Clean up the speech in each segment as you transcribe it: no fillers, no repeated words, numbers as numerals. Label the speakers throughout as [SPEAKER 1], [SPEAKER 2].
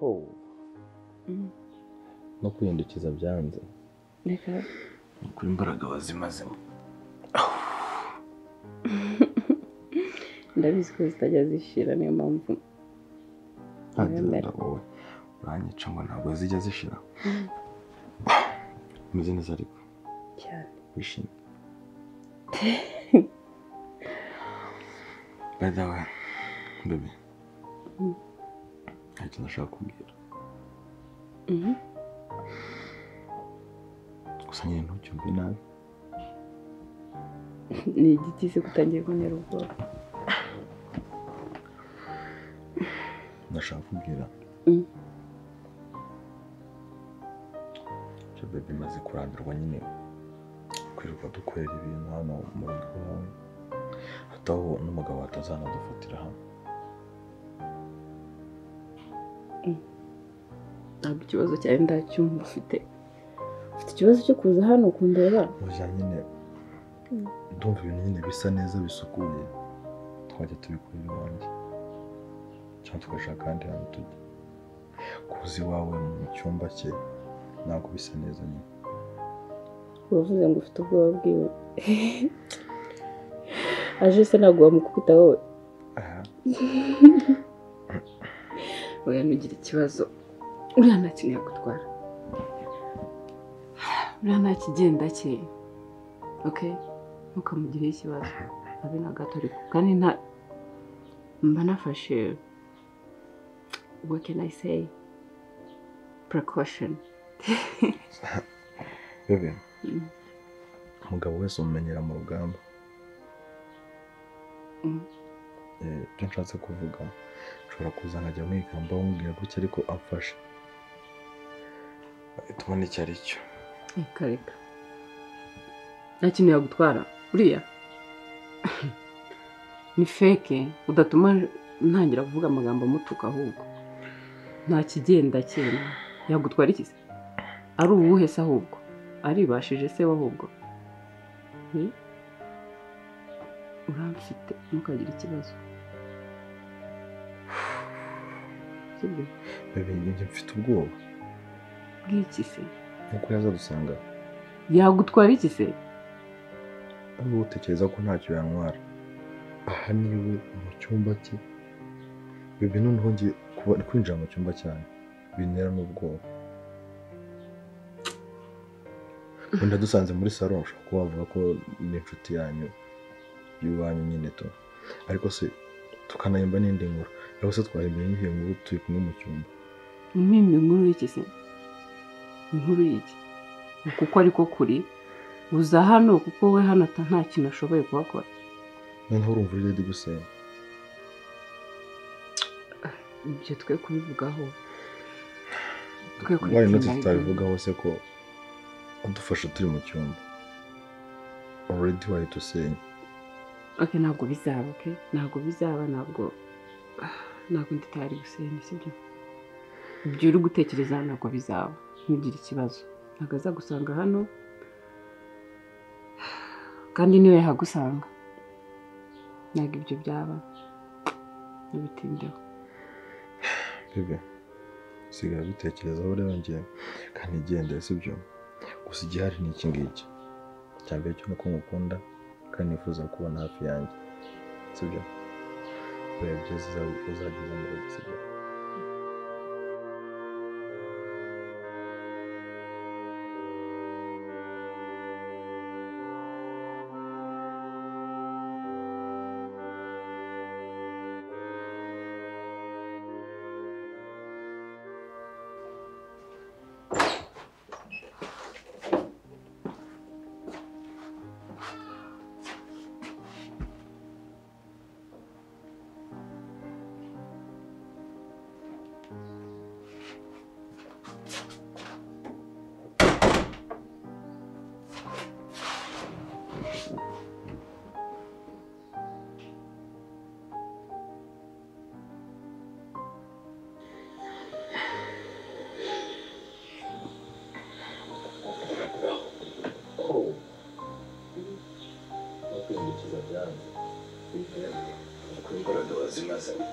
[SPEAKER 1] Oh. No kwihindukiza byanze.
[SPEAKER 2] Reka.
[SPEAKER 1] Kuri imbaraga wazimazemo.
[SPEAKER 2] Ndabizi ko zitajya zishira niyo mpamvu.
[SPEAKER 1] Ntabwo wowe uranyica ngo ntabwo zijya zishira. Umeze neza ariko.
[SPEAKER 2] Cyane.
[SPEAKER 1] Wishimye. By the way, baby. Hari ikintu nashaka kubwira. Gusa nyine ntucyumve nabi.
[SPEAKER 2] Ni igiti se kutangiye kuntera ubwoba.
[SPEAKER 1] Ndashaka kubwira. Baby, maze kurambirwa nyine kwirirwa dukorera ibintu hano mu rugo iwawe, hataho n'umugabo atazanadufatira hano.
[SPEAKER 2] Ntabwo ikibazo cyawe ndacyumva. Ufite ikibazo cyo kuza hano kundeba?
[SPEAKER 1] Oya nyine ndumva ibintu nyine bisa neza bisukuye, twajya tubikorera iwanjye cyangwa tugashaka ahandi hantu tujya. Kuza iwawe mu cyumba cye ntabwo bisa neza nyine.
[SPEAKER 2] Uravuze ngo ufite ubwoba bwiwe. Aje se ntabwo wamukubita wowe? Oya ntugire ikibazo, uriya nta kintu yagutwara, uriya nta kigenda cye. Okay, ntukamugireho ikibazo abe na gato ariko kandi nta mba nafashe, what can I say, precaution.
[SPEAKER 1] Bebe, umugabo wese umumenyera mu rugamba. Ibyo nshatse kuvuga, nshobora kuza nkajya mwigamba mubwira gutya ariko amfashe tubona icyo ari cyo.
[SPEAKER 2] Reka reka, nta kintu yagutwara uriya ni feke, udatuma ntangira kuvuga amagambo amutuka ahubwo. Nta kigenda cye yagutwara iki se? Ari uwuhe se ahubwo? Aribashije se ahubwo? Uramfite, ntukagire ikibazo. Sibyo?
[SPEAKER 1] Bebe, njye mfite ubwoba.
[SPEAKER 2] Bw'iki se?
[SPEAKER 1] Nkuko yazadusanga.
[SPEAKER 2] Yagutwara iki se?
[SPEAKER 1] Ahubwo utekereza ko ntacyo yantwara. Aha niwe mu cyumba cye. Bebe, noneho ngiye kwinjira mu cyumba cyane bintera n'ubwoba. Wenda dusanze muri salon ushobora kuba wavuga ko ni inshuti yanyu y'iwanyu nyine to, ariko se tukanahimba n'indi nkuru. Ariko se twahimba n'iyo nkuru turi kumwe mu cyumba.
[SPEAKER 2] Mpimba inkuru y'iki se? Inkuru y'iki? Kuko ariko kuri uza hano kuko we hano nta kintu ashoboye kuhakora.
[SPEAKER 1] Noneho urumva uri ready gusenya.
[SPEAKER 2] Ibyo twe kubivugaho.
[SPEAKER 1] Why not tutabivugaho se ko udufasha turi mu cyumba? Already wahita usenya.
[SPEAKER 2] Okay, ntabwo bizaba, okay? Ntabwo bizaba, ntabwo ndi tayari gusenya, sibyo? Ibyo uri gutekereza ntabwo bizaba. Ntugire ikibazo. Ntabwo azagusanga hano, kandi niwe yahagusanga. Ntabwo ibyo byaba. Ntubitindeho.
[SPEAKER 1] Bebe, sigara bitekerezaho rero njye kandi igendere, sibyo? Gusa igihari ni iki ngiki. Icya mbere cyo nuko ngukunda kandi nifuza kubona hafi yanjye, sibyo? Biba byiza uzageza mu rugo, sibyo? Imbaraga wazimazemo.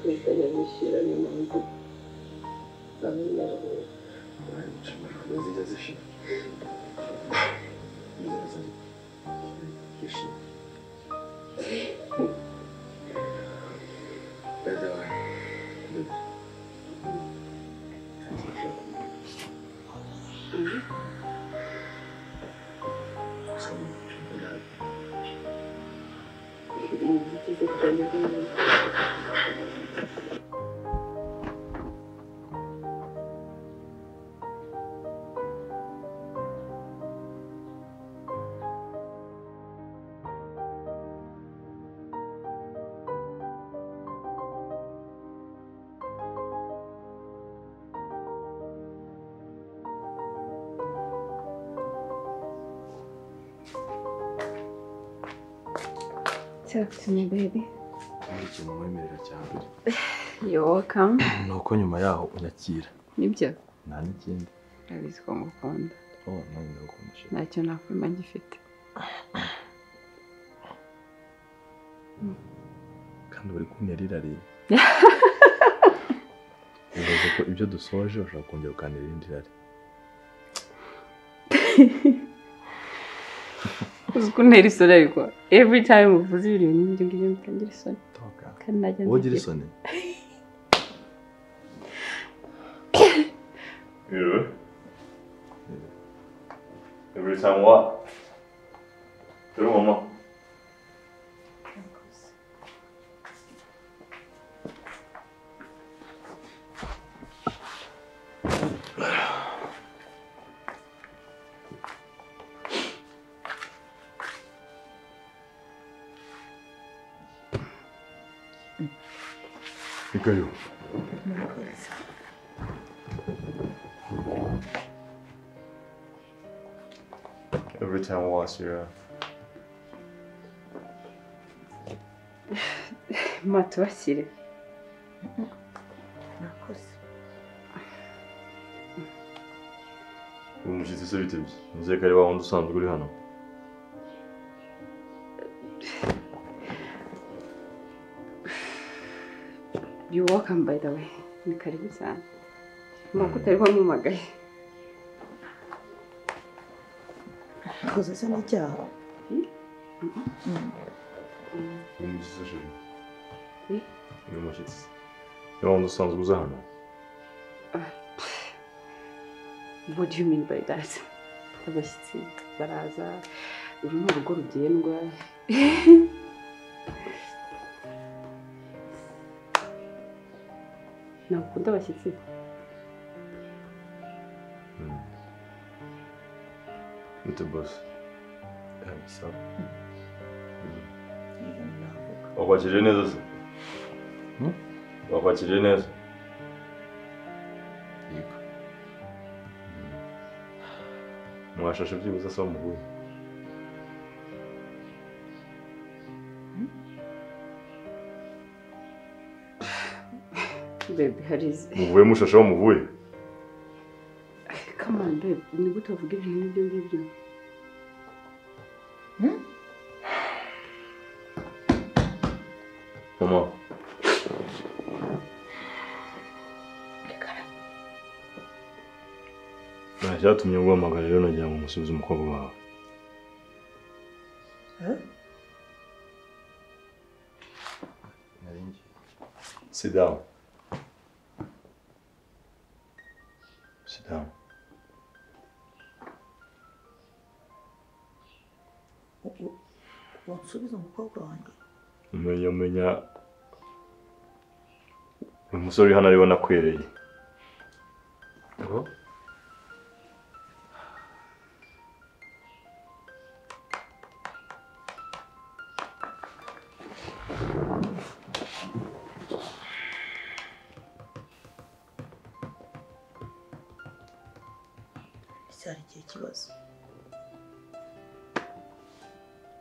[SPEAKER 2] Bitajya bishira niyo mpamvu bamenyereye.
[SPEAKER 1] Zijya zishira. Zishira. By the way, baby.
[SPEAKER 2] Talk to me, baby. You're welcome.
[SPEAKER 1] Nuko nyuma yaho unyakira.
[SPEAKER 2] Nibyo?
[SPEAKER 1] Nta n'ikindi.
[SPEAKER 2] Urabizi ko ngukunda.
[SPEAKER 1] Oh, nanjye ndagukunda.
[SPEAKER 2] Ntacyo nakwima ngifite.
[SPEAKER 1] Kandi buri kuntera irari. Bivuze ko ibyo dusoje ushobora kongera ukanira irindi rari.
[SPEAKER 2] Uzi kuntera isoni ariko every time uvuze ibintu nk'ibyo ngibyo bitangira isoni. Kandi najya
[SPEAKER 1] wowe ugira isoni.
[SPEAKER 3] Really? Every time what? Turi mama. Ikayo. Every time was your
[SPEAKER 2] Matubashyire.
[SPEAKER 4] Murakoze.
[SPEAKER 3] Umushyitsi se bite bye? Nizeye ko ari wa wundi usanzwe uri hano.
[SPEAKER 2] You're welcome, by the way. Ni karibu sana. Mbona utari wampamagaye.
[SPEAKER 4] Koze se n'icyaha.
[SPEAKER 3] Umushyitsi se chérie. Ni umushyitsi. Ni wa wundi usanzwe uza hano.
[SPEAKER 2] What do you mean by that? Abashyitsi baraza, uru ni urugo rugendwa. Ntabwo ukunda abashyitsi?
[SPEAKER 3] Bite boss?
[SPEAKER 1] Sawa.
[SPEAKER 3] Wakwakiriye neza se? Wakwakiriye neza?
[SPEAKER 1] Yego.
[SPEAKER 3] Mwashashe byibuze se muhuye?
[SPEAKER 2] Baby, harize.
[SPEAKER 3] Muvuye mushashe aho muvuye?
[SPEAKER 2] Come on, babe. Ni gute uvuga ibintu nk'ibyo ngibyo?
[SPEAKER 3] Mama. Nta cyatumye nguhamagara rero nagira ngo umusubize umukobwa wawe. Sit down. Sit down.
[SPEAKER 4] Wansubiza umukobwa wanjye?
[SPEAKER 3] Umenya uyu musore uri hano ariwe nakwereye.
[SPEAKER 1] Ngo?
[SPEAKER 4] Cyari igihe kibazo.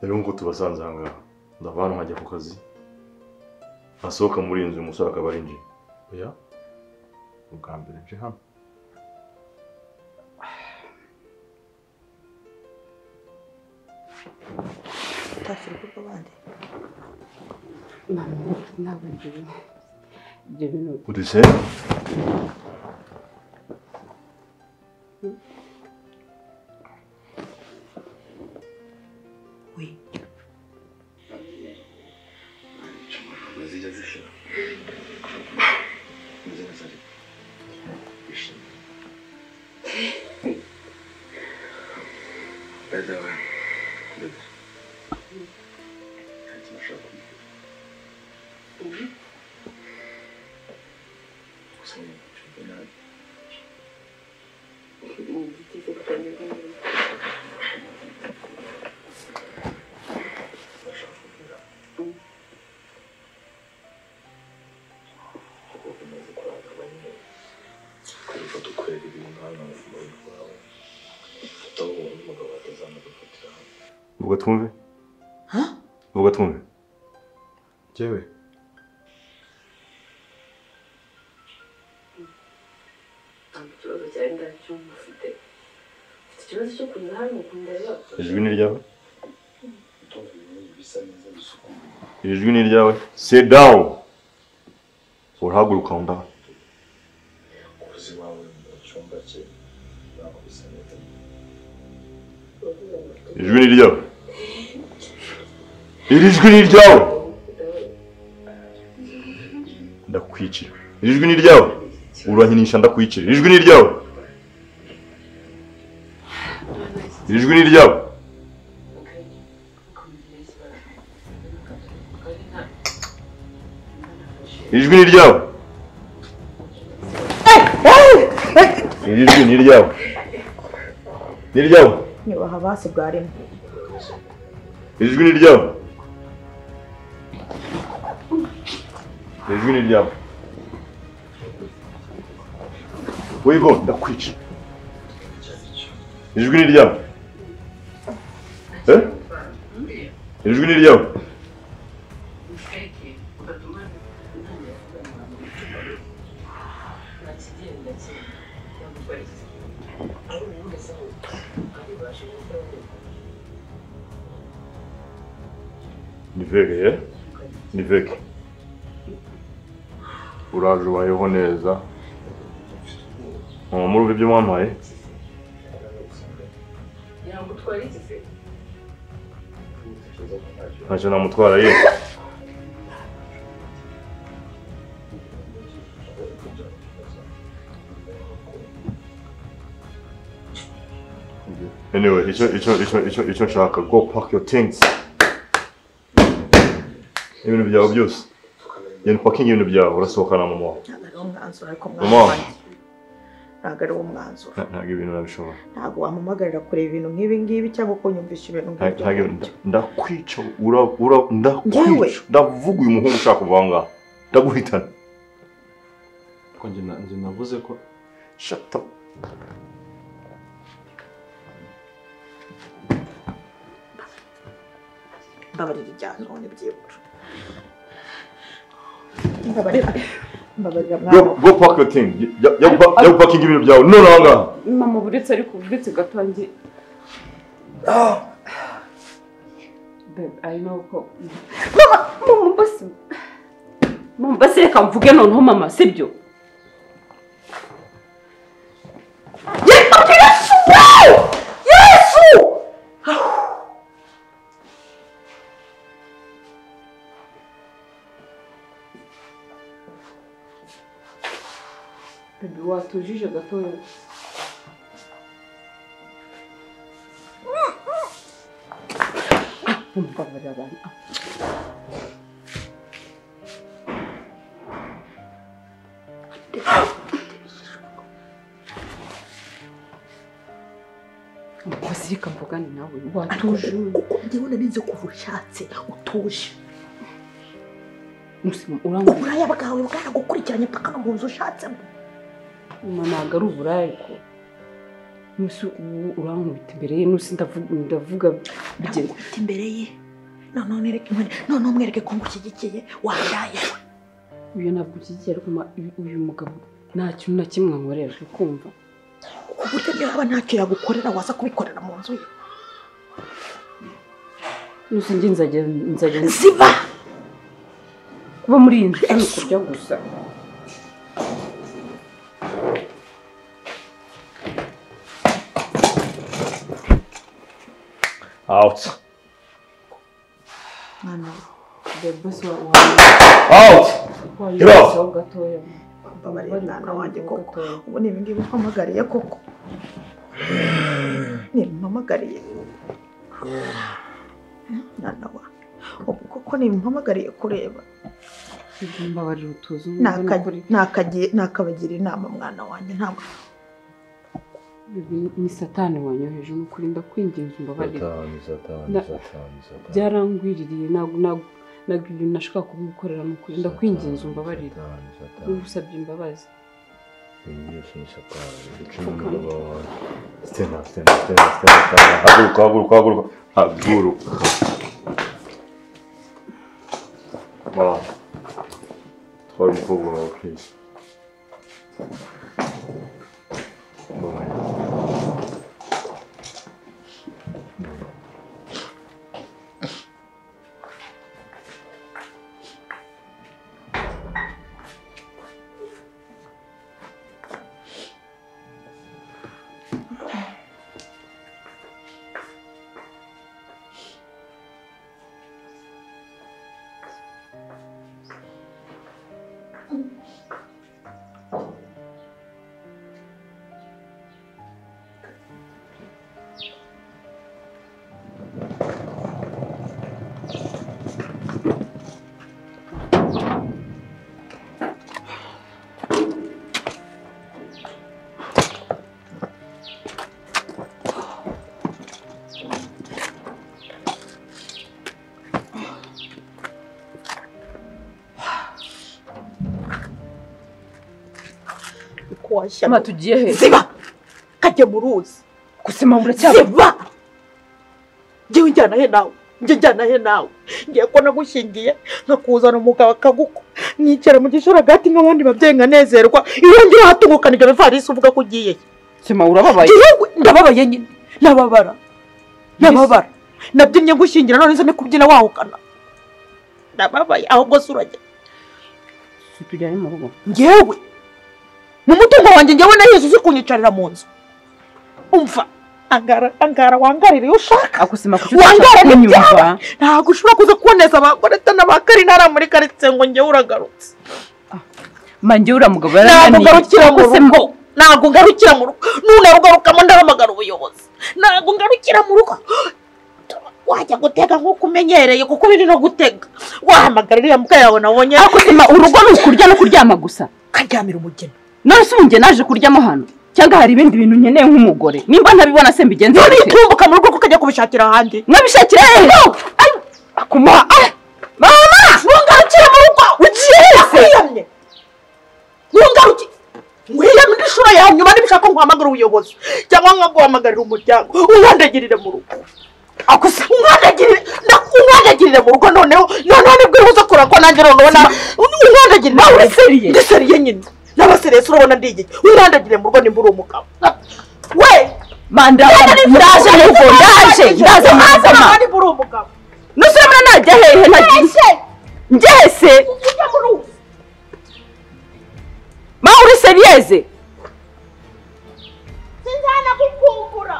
[SPEAKER 3] Rero nkuko tubasanze aha ngaha, ndava hano nkajya ku kazi, nasohoka muri iyi nzu uyu musore akaba arinjiye.
[SPEAKER 1] Oya, ubwa mbere nje hano.
[SPEAKER 4] Utashye urugo rw'abandi?
[SPEAKER 2] Mama, ntabwo ngiye. Ibyo bintu
[SPEAKER 3] Uti se?
[SPEAKER 4] Oui.
[SPEAKER 1] By the way, baby, nshaka gusa nyine nshaka nabi. Ndashaka kuvuga kuko umaze kurangama nyine kwirirwa dukorera ibintu hano mu rugo rwawe utabonye umugabo atazamugufatira hano.
[SPEAKER 3] Vuga twumve. Vuga twumve.
[SPEAKER 1] Njyewe
[SPEAKER 2] Ntabwo ikibazo cyawe ndacyumva ufite. Ufite ikibazo cyo kuza hano kundeba.
[SPEAKER 3] Ijwi ni iryawe?
[SPEAKER 1] ndumva ibintu bisa neza bisukuye.
[SPEAKER 3] Iri jwi ni iryawe? Sit down. Urahaguruka aho ngaho.
[SPEAKER 1] Kuza iwawe mu cyumba cye ntabwo bisa neza.
[SPEAKER 3] Ijwi ni iryawe? Iri jwi ni iryawe? Ndakwicira. Iri jwi ni iryawe? Urankinisha ndakwicira. Iri jwi ni iryawe? Iri jwi ni iryawe? Iri jwi ni iryawe? Iri jwi ni iryawe? Ni iryawe?
[SPEAKER 4] Nyubaha basi bwa rimwe.
[SPEAKER 3] Iri jwi ni iryawe? Iri jwi ni iryawe? Wigo ndakwica. Iri jwi ni iryawe? Eh? Iri jwi ni iryawe? Ni vege, eh? Ni vege. Uraje ubayeho neza. Mama muri ibyo wampaye?
[SPEAKER 2] Yagutwara iki se?
[SPEAKER 3] Ntacyo namutwara ye. Anyway, icyo nshaka, go pack your things. Ibintu byawe byose. Genda upakinge ibintu byawe, urasohokana mama wawe.
[SPEAKER 4] Ntabwo ari wo mwanzuro ariko mwana
[SPEAKER 3] Mama.
[SPEAKER 4] wanjye. Ntabwo ari wo mwanzuro.
[SPEAKER 3] Ntabwo ibintu nabishobora.
[SPEAKER 4] Ntabwo wampamagarira kureba ibintu nk'ibi ngibi cyangwa kunyumvisha ibintu nk'ibyo.
[SPEAKER 3] Ntabwo ndakwica, ura ndakwica. Ndavuga uyu muhungu ushaka kuva aho ngaho. Ndaguhitana.
[SPEAKER 1] Ko njye navuze ko
[SPEAKER 3] Shut up.
[SPEAKER 4] Mbabarira ibya none byibura. Mbabarira. Mbabarira mwana.
[SPEAKER 3] Go pack your thing. Jya gupakinga ibintu byawe none aho ngaho.
[SPEAKER 2] Mama buretse ariko buretse gato njye. Babe, I know ko Mama, mama basi. Mama basi reka mvuge noneho mama, sibyo?
[SPEAKER 4] Yesu! Yesu!
[SPEAKER 2] Baby, watujije gatoya. Mbabarira abantu. Basi reka mvugane nawe watuje.
[SPEAKER 4] Kuko njyewe nari kuva ushatse utuje.
[SPEAKER 2] Uburaya
[SPEAKER 4] bwawe bwaragukurikiranye paka no mu nzu ushatsemo.
[SPEAKER 2] Mama ntabwo ari uburaya ariko nusi ubu urankubita imbere ye, nusi ndavuga bigenda.
[SPEAKER 4] Ndagukubita imbere ye. Noneho mwereke ko ngushyigikiye wandaye.
[SPEAKER 2] Uyu ntabwo ushyigikiye ariko uyu mugabo nta kintu na kimwe ankorera, ukumva.
[SPEAKER 4] Ku buryo niyo yaba ntacyo yagukorera waza kubikorera mu nzu ye.
[SPEAKER 2] Nusi njye nzajya
[SPEAKER 4] ziba
[SPEAKER 2] kuba muri iyi nzu ni ukurya gusa.
[SPEAKER 3] Out.
[SPEAKER 2] Mwana
[SPEAKER 3] Out. Get off.
[SPEAKER 4] Mbabarira mwana wanjye koko. Ubu ni ibingibi mpamagariye koko. Nimpamagariye. Mwana wa. Ubu koko nimpamagariye kureba.
[SPEAKER 2] Mbabarira utuze.
[SPEAKER 4] Nakabagira inama mwana wanjye ntabwo.
[SPEAKER 2] Ni satani wanyoheje n'ukuri ndakwinginze umbabarire.
[SPEAKER 3] Satani.
[SPEAKER 2] Byarangwiririye ntabwo ibintu nashaka kubigukorera n'ukuri ndakwinginze umbabarire. Ngusabye imbabazi.
[SPEAKER 3] Stand up. Haguruka. Mama. Twara umukobwa wawe please. Bye.
[SPEAKER 2] Mama tugiye he?
[SPEAKER 4] Ziba! Kajya mu ruzi.
[SPEAKER 2] Gusema uracyaba.
[SPEAKER 4] Ziba! Ngiye njyana he nawe? Ngiye njyana he nawe? Ngiye ko nagushingiye nkakuzana umugabo akaguko. Nicara mu gisharagati nk'abandi babyeyi nkanezerwa. Iyo ngira hatungukana ibyo bivarisi uvuga ko ugiye.
[SPEAKER 2] Sema urababaye.
[SPEAKER 4] Ndababaye nyine. Nababara. Nababara. Nabyinnye ngushingira none se nikubyina wahukana. Ndababaye ahubwo se urajya.
[SPEAKER 2] Tujyane mu rugo.
[SPEAKER 4] Ngewe mu mutungo wanjye ngewe na Yesu uzi kunyicarira mu nzu. Umva angara wangarira iyo ushaka.
[SPEAKER 2] Akusema kuki
[SPEAKER 4] wangara n'ibyaba. Ntabwo ushobora kuza kuboneza abagore n'abakari ntara muri karitsiye ngo ngewe uragarutse.
[SPEAKER 2] Ma ngewe uramugabo yarananiye.
[SPEAKER 4] Ntabwo ngarukira mu rugo. Ntabwo ngarukira mu rugo. Nunarugarukamo ndahamagara ubuyobozi. Ntabwo ngarukira mu rugo. Wajya gutega nk'uko umenyereye kuko biri no gutega. Wahamagara iriya mbwa yawe nabonye.
[SPEAKER 2] Akusema urugo ni ukurya no kuryama gusa.
[SPEAKER 4] Karyamira umugeni.
[SPEAKER 2] None se umugeni naje kuryamo hano cyangwa hari ibindi bintu nkeneye nk'umugore nimba ntabibona se mbigenze
[SPEAKER 4] gute? None mu rugo kuko ajya kubishakira ahandi.
[SPEAKER 2] Nkabishakira hehe? Akuma mama
[SPEAKER 4] ntungarukire mu rugo
[SPEAKER 2] ugiye
[SPEAKER 4] se? Ntungarukire wiyamye inshuro ya nyuma nibishaka nkuhamagara ubuyobozi cyangwa nkaguhamagarira umuryango unkandagirire mu rugo.
[SPEAKER 2] Akusa
[SPEAKER 4] unkandagirire mu rugo noneho nibwo uza kurako nanjye noneho unkandagirire.
[SPEAKER 2] Nawe uri
[SPEAKER 4] ndi seriye nyine. N'abaseresi urabona ndigiki urandagire mu rugo nimba uri umugabo we
[SPEAKER 2] manda ndaje mu ndaje ndaze mu rugo
[SPEAKER 4] nimba uri umugabo
[SPEAKER 2] nusura najya hehe nagiye njye se
[SPEAKER 4] ujya mu ruzi
[SPEAKER 2] ma uri seriyeze
[SPEAKER 4] sinzana kukumbura.